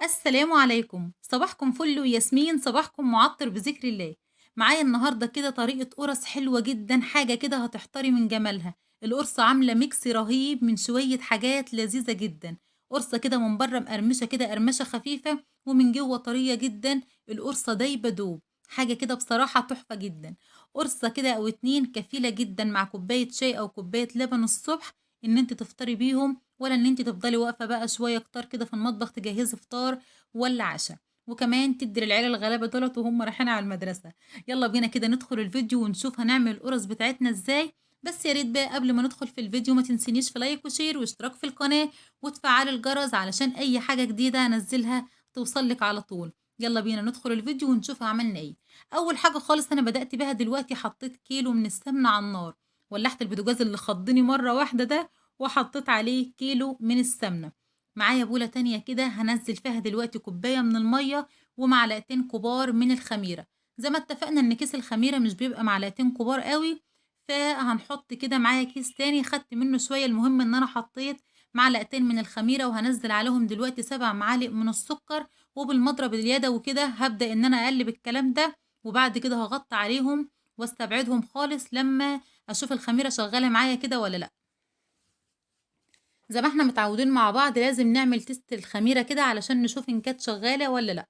السلام عليكم، صباحكم فل وياسمين، صباحكم معطر بذكر الله. معايا النهارده كده طريقة قرص حلوة جدا، حاجة كده هتحتاري من جمالها. القرصة عاملة mix رهيب من شوية حاجات لذيذة جدا. قرصة كده من بره مقرمشة كده قرمشة خفيفة، ومن جوه طرية جدا. القرصة دايبة دوب، حاجة كده بصراحة تحفة جدا. قرصة كده أو اتنين كفيلة جدا مع كوباية شاي أو كوباية لبن الصبح إن انت تفطري بيهم، ولا ان انت تفضلي واقفة بقى شوية كتار كده في المطبخ تجهزي فطار ولا عشاء، وكمان تدي للعيلة الغلابة دولت وهم رايحين على المدرسة. يلا بينا كده ندخل الفيديو ونشوف هنعمل القرص بتاعتنا ازاي. بس يا ريت بقى قبل ما ندخل في الفيديو ما تنسينيش في like و share واشتراك في القناة وتفعلي الجرس علشان اي حاجة جديدة انزلها توصلك على طول. يلا بينا ندخل الفيديو ونشوف عملنا ايه. اول حاجة خالص انا بدأت بيها دلوقتي، حطيت كيلو من السمنة على النار، ولعت البوتاجاز اللي خضني مرة واحدة ده، وحطيت عليه كيلو من السمنة. معايا بولة تانية كده هنزل فيها دلوقتي كوباية من المية ومعلقتين كبار من الخميرة. زي ما اتفقنا ان كيس الخميرة مش بيبقى معلقتين كبار قوي، فهنحط كده معايا كيس تاني خدت منه شوية. المهم ان انا حطيت معلقتين من الخميرة، وهنزل عليهم دلوقتي 7 معالق من السكر، وبالمضرب اليدوي كده هبدأ ان انا اقلب الكلام ده، وبعد كده هغطي عليهم واستبعدهم خالص لما اشوف الخميرة شغالة معايا كده ولا لا. زي ما احنا متعودين مع بعض لازم نعمل test الخميرة كده علشان نشوف ان كانت شغالة ولا لا.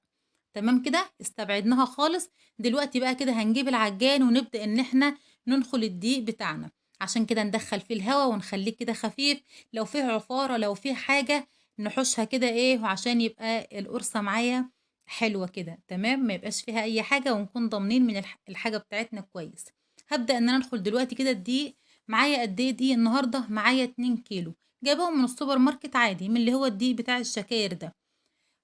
تمام كده استبعدناها خالص. دلوقتي بقى كده هنجيب العجان ونبدأ ان احنا ننخل الدقيق بتاعنا، عشان كده ندخل فيه الهواء ونخليه كده خفيف، لو فيه عفارة لو فيه حاجة نحوشها كده ايه، وعشان يبقى القرصة معايا حلوة كده. تمام، ما يبقاش فيها اي حاجة ونكون ضامنين من الحاجة بتاعتنا كويس. هبدأ ان انا ادخل دلوقتي كده الدقيق. معايا قد ايه دقيق النهارده؟ معايا 2 كيلو، جايبهم من السوبر ماركت عادي، من اللي هو الدقيق بتاع الشكاير ده.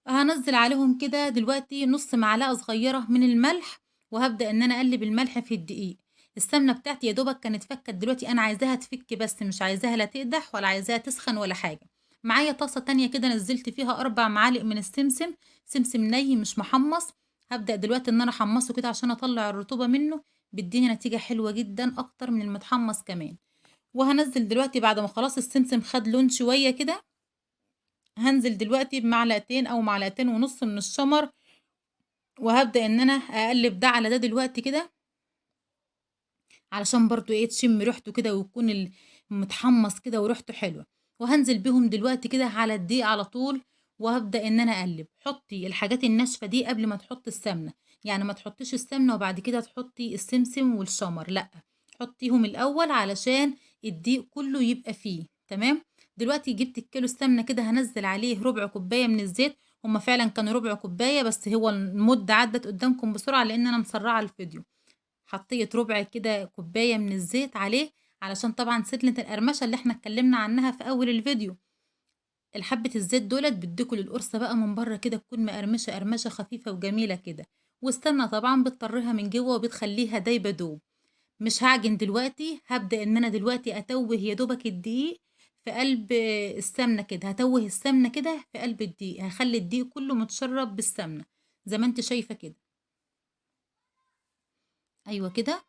هنزل عليهم كده دلوقتي نص معلقة صغيرة من الملح، وهبدأ ان انا اقلب الملح في الدقيق. السمنة بتاعتي يا دوبك كانت فكت، دلوقتي انا عايزاها تفك بس، مش عايزاها لا تقدح ولا عايزاها تسخن ولا حاجة. معايا طاسة تانية كده نزلت فيها 4 معالق من السمسم، سمسم ني مش محمص. هبدأ دلوقتي ان انا احمصه كده عشان اطلع الرطوبة منه، بيديني نتيجة حلوة جدا اكتر من المتحمص كمان. وهنزل دلوقتي بعد ما خلاص السمسم خد لون شوية كده، هنزل دلوقتي بمعلقتين او معلقتين ونص من الشمر، وهبدأ ان انا اقلب ده على ده دلوقتي كده علشان برضو ايه تشم ريحته كده ويكون متحمص كده وريحته حلوة. وهنزل بيهم دلوقتي كده على الدقيق على طول، وهبدأ ان انا اقلب. حطي الحاجات الناشفة دي قبل ما تحطي السمنة، يعني ما تحطيش السمنة وبعد كده تحطي السمسم والشمر، لا حطيهم الاول علشان الدقيق كله يبقى فيه. تمام، دلوقتي جبت الكيلو السمنة كده هنزل عليه ربع كوباية من الزيت. هما فعلا كانوا ربع كوباية، بس هو المدة عدت قدامكم بسرعة لان انا مسرعة الفيديو. حطيت ربع كده كوباية من الزيت عليه علشان طبعا سنة القرمشة اللي احنا اتكلمنا عنها في اول الفيديو. الحبة الزيت دولت بيديكوا للقرصة بقى من بره كده تكون مقرمشة قرمشة خفيفة وجميلة كده، والسمنة طبعا بتطريها من جوه وبتخليها دايبة دوب. مش هعجن دلوقتي، هبدأ ان انا دلوقتي اتوه يا دوبك الدقيق في قلب السمنة كده، هتوه السمنة كده في قلب الدقيق، هخلي الدقيق كله متشرب بالسمنة زي ما انت شايفة كده. ايوه كده.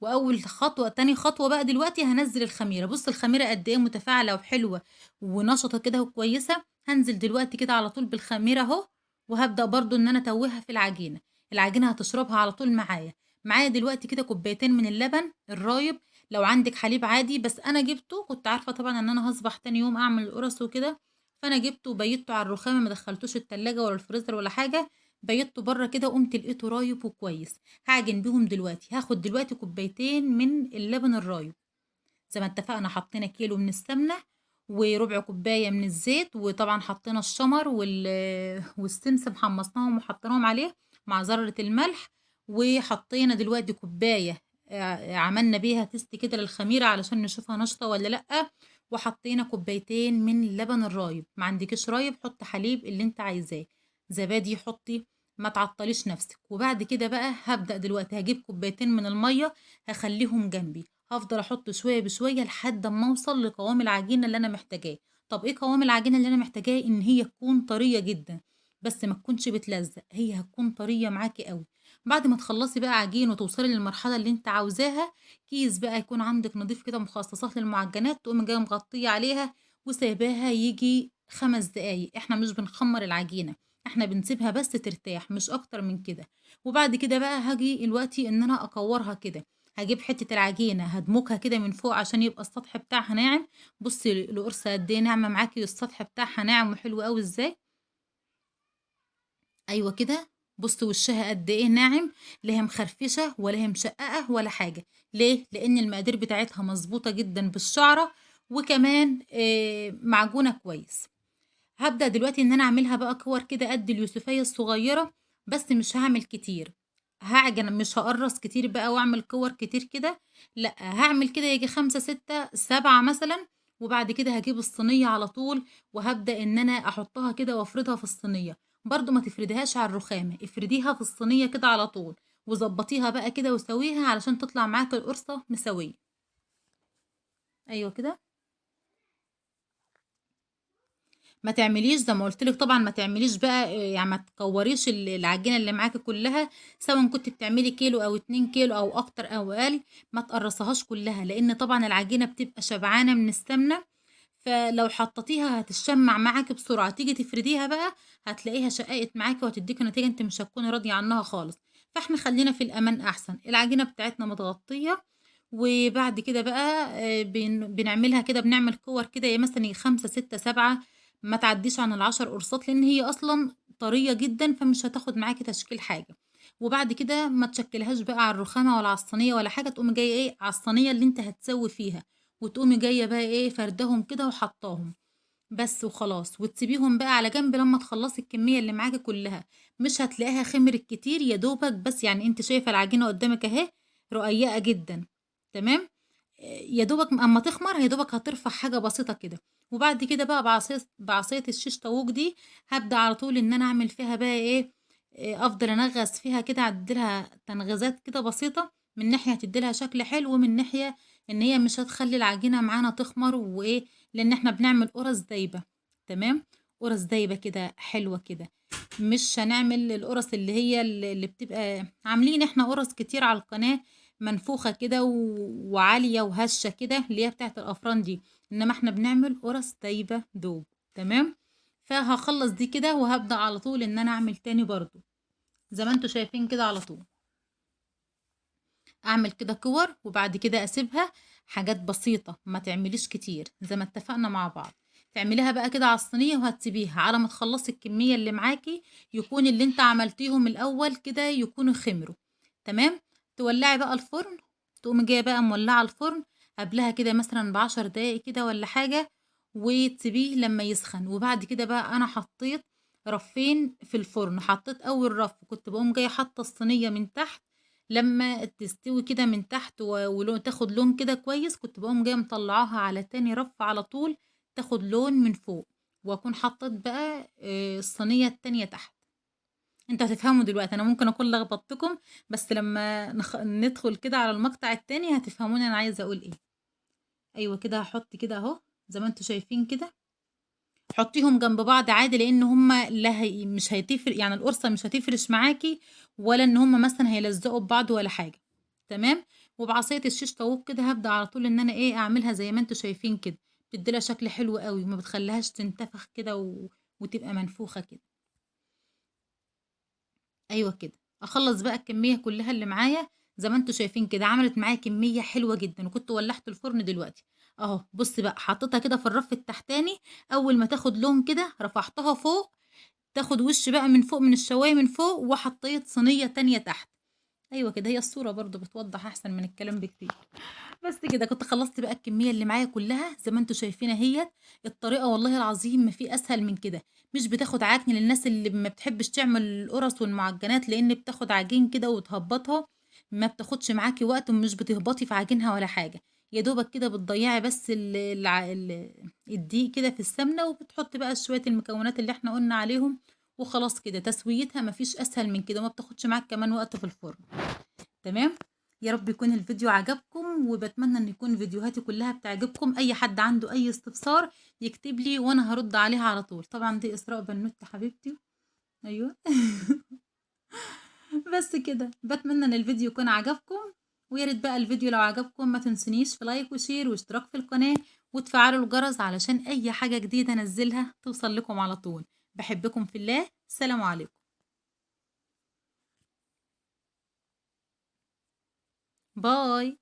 واول خطوة، تاني خطوة بقى دلوقتي هنزل الخميرة. بص الخميرة قد ايه متفاعلة وحلوة ونشطة كده وكويسة. هنزل دلوقتي كده على طول بالخميرة اهو، وهبدأ برضو ان انا اتوهها في العجينة. العجينة هتشربها على طول معايا. معايا دلوقتي كده كوبايتين من اللبن الرايب، لو عندك حليب عادي، بس انا جبته، كنت عارفة طبعا ان انا هصبح تاني يوم اعمل القرص وكده، فانا جبته وبيته على الرخامة، ما دخلتوش التلاجة ولا الفريزر ولا حاجة، بيته بره كده، وقمت لقيته رايب وكويس. هعجن بيهم دلوقتي. هاخد دلوقتي كوبايتين من اللبن الرايب زي ما اتفقنا. حطينا كيلو من السمنة وربع كوباية من الزيت، وطبعا حطينا الشمر والسمسم حمصناهم وحطيناهم عليه مع ذرة الملح، وحطينا دلوقتي كوباية عملنا بيها تيست كده للخميرة علشان نشوفها نشطة ولا لأ، وحطينا كوبايتين من اللبن الرايب. ما عندكش رايب حط حليب اللي انت عايزاه، زبادي حطي، ما تعطليش نفسك. وبعد كده بقى هبدأ دلوقتي هجيب كوبايتين من المية هخليهم جنبي، هفضل احط شوية بشوية لحد ما اوصل لقوام العجينة اللي انا محتاجاه. طب ايه قوام العجينة اللي انا محتاجاه؟ ان هي تكون طرية جدا بس ما تكونش بتلزق، هي هتكون طرية معاكي قوي. بعد ما تخلصي بقى عجين وتوصلي للمرحلة اللي انت عاوزاها، كيس بقى يكون عندك نظيف كده مخصصات للمعجنات، تقومي جاية مغطيه عليها وسايباها يجي 5 دقايق. احنا مش بنخمر العجينة، احنا بنسيبها بس ترتاح مش اكتر من كده. وبعد كده بقى هاجي دلوقتي ان انا اكورها كده، هجيب حتة العجينة هدمجها كده من فوق عشان يبقى السطح بتاعها ناعم. بصي القرصة قد ايه ناعمة معاكي، والسطح بتاعها ناعم وحلو قوي ازاي. ايوه كده، بصي وشها قد ايه ناعم، لا هي مخرفشه ولا هي مشققه ولا حاجة. ليه؟ لان المقادير بتاعتها مظبوطة جدا بالشعره، وكمان معجونه كويس. هبدأ دلوقتي ان انا اعملها بقى كور كده قد اليوسفية الصغيرة، بس مش هعمل كتير، هعجن مش هقرص كتير بقى واعمل كور كتير كده، لا هعمل كده يجي 5 6 7 مثلا. وبعد كده هجيب الصينية على طول وهبدأ ان انا احطها كده وافردها في الصينية. برضو ما تفرديهاش على الرخامة، افرديها في الصينية كده على طول، وظبطيها بقى كده وسويها علشان تطلع معاك القرصة مسوية. ايوه كده، ما تعمليش زي ما قلت لك، طبعا ما تعمليش بقى يعني ما تكوريش العجينة اللي معاكي كلها، سواء كنت بتعملي كيلو او 2 كيلو او اكتر او اقل، ما تقرصهاش كلها، لان طبعا العجينة بتبقى شبعانه من السمنة، فلو حطيتيها هتتشمع معاكي بسرعة، تيجي تفرديها بقى هتلاقيها شققت معاكي وهتديكي نتيجة انت مش هتكوني راضية عنها خالص. فاحنا خلينا في الامان احسن. العجينة بتاعتنا متغطيه، وبعد كده بقى بنعملها كده، بنعمل كور كده مثلا 5 6 7، ما تعديش عن 10 قرصات، لان هي اصلا طرية جدا فمش هتاخد معاكي تشكيل حاجة. وبعد كده ما تشكلهاش بقى على الرخامه ولا على الصينية ولا حاجة، تقومي جاية ايه على الصينية اللي انت هتسوي فيها، وتقومي جاية بقى ايه فردهم كده وحطاهم بس وخلاص، وتسيبيهم بقى على جنب لما تخلصي الكمية اللي معاكي كلها. مش هتلاقيها خمرت كتير، يا دوبك بس، يعني انت شايفه العجينة قدامك اهي رقيقه جدا، تمام؟ يا دوبك اما تخمر يا دوبك هترفع حاجة بسيطة كده. وبعد كده بقى بعصاية الشيش طاووق دي هبدا على طول ان انا اعمل فيها بقى ايه، افضل انغز فيها كده، اعدلها تنغيزات كده بسيطة، من ناحية هتديلها شكل حلو، ومن ناحية ان هي مش هتخلي العجينة معانا تخمر، وايه لان احنا بنعمل قرص دايبه، تمام؟ قرص دايبه كده حلوة كده، مش هنعمل القرص اللي هي اللي بتبقى عاملين احنا قرص كتير على القناة منفوخه كده وعاليه وهشه كده اللي هي بتاعت الافران دي، انما احنا بنعمل قرص دايبه دوب، تمام؟ فهخلص دي كده وهبدا على طول ان انا اعمل تاني برضو زي ما انتوا شايفين كده، على طول اعمل كده كور، وبعد كده اسيبها حاجات بسيطة، ما تعمليش كتير زي ما اتفقنا مع بعض. تعمليها بقى كده على الصينية وهتسيبيها على ما تخلصي الكمية اللي معاكي، يكون اللي انت عملتيهم الاول كده يكونوا خمروا، تمام؟ تولعي بقى الفرن، تقومي جاية بقى مولعه الفرن قبلها كده مثلا ب10 دقايق كده ولا حاجة، وتسيبيه لما يسخن. وبعد كده بقى انا حطيت رفين في الفرن، حطيت اول رف كنت بقوم جاية حاطه الصينية من تحت لما تستوي كده من تحت ولون تاخد لون كده كويس، كنت بقوم جاية مطلعاها على تاني رف على طول تاخد لون من فوق، واكون حطيت بقى الصينية التانية تحت. انتوا هتفهموا دلوقتي، انا ممكن اكون لخبطتكم، بس لما ندخل كده على المقطع التاني هتفهموني انا عايزه اقول ايه. ايوه كده، هحط كده اهو زي ما انتوا شايفين كده، حطيهم جنب بعض عادي، لان هما لا هي مش هيتفرق، يعني القرصه مش هتفرش معاكي، ولا ان هما مثلا هيلزقوا ببعض ولا حاجة، تمام؟ وبعصايه الشيش طاووق كده هبدا على طول ان انا ايه اعملها زي ما انتوا شايفين كده، بتديلها شكل حلو قوي وما بتخليهاش تنتفخ كده وتبقى منفوخه كده. ايوه كده، اخلص بقى الكمية كلها اللي معايا زي ما انتوا شايفين كده، عملت معايا كمية حلوة جدا، وكنت ولعت الفرن دلوقتي اهو. بص بقى حطيتها كده في الرف التحتاني، اول ما تاخد لون كده رفعتها فوق، تاخد وش بقى من فوق من الشوايه من فوق، وحطيت صينية تانية تحت. ايوه كده، هي الصورة برضو بتوضح احسن من الكلام بكتير. بس كده كنت خلصت بقى الكمية اللي معايا كلها زي ما انتوا شايفين اهيت. الطريقة والله العظيم ما في اسهل من كده، مش بتاخد عجن للناس اللي ما بتحبش تعمل القرص والمعجنات، لان بتاخد عجين كده وتهبطها، ما بتاخدش معاكي وقت، ومش بتهبطي في عجينها ولا حاجة، يا دوبك كده بتضيعي بس الدقيق كده في السمنة، وبتحطي بقى شوية المكونات اللي احنا قلنا عليهم وخلاص كده. تسويتها مفيش اسهل من كده، ما بتاخدش معاك كمان وقت في الفرن، تمام؟ يا رب يكون الفيديو عجبكم، وبتمنى ان يكون فيديوهاتي كلها بتعجبكم. اي حد عنده اي استفسار يكتب لي وانا هرد عليها على طول. طبعا دي اسراء بنوتة حبيبتي، ايوه بس كده، بتمنى ان الفيديو يكون عجبكم، ويا ريت بقى الفيديو لو عجبكم ما تنسونيش في like و share واشتراك في القناة وتفعلوا الجرس علشان اي حاجة جديدة انزلها توصل لكم على طول. بحبكم في الله. سلام عليكم. باي.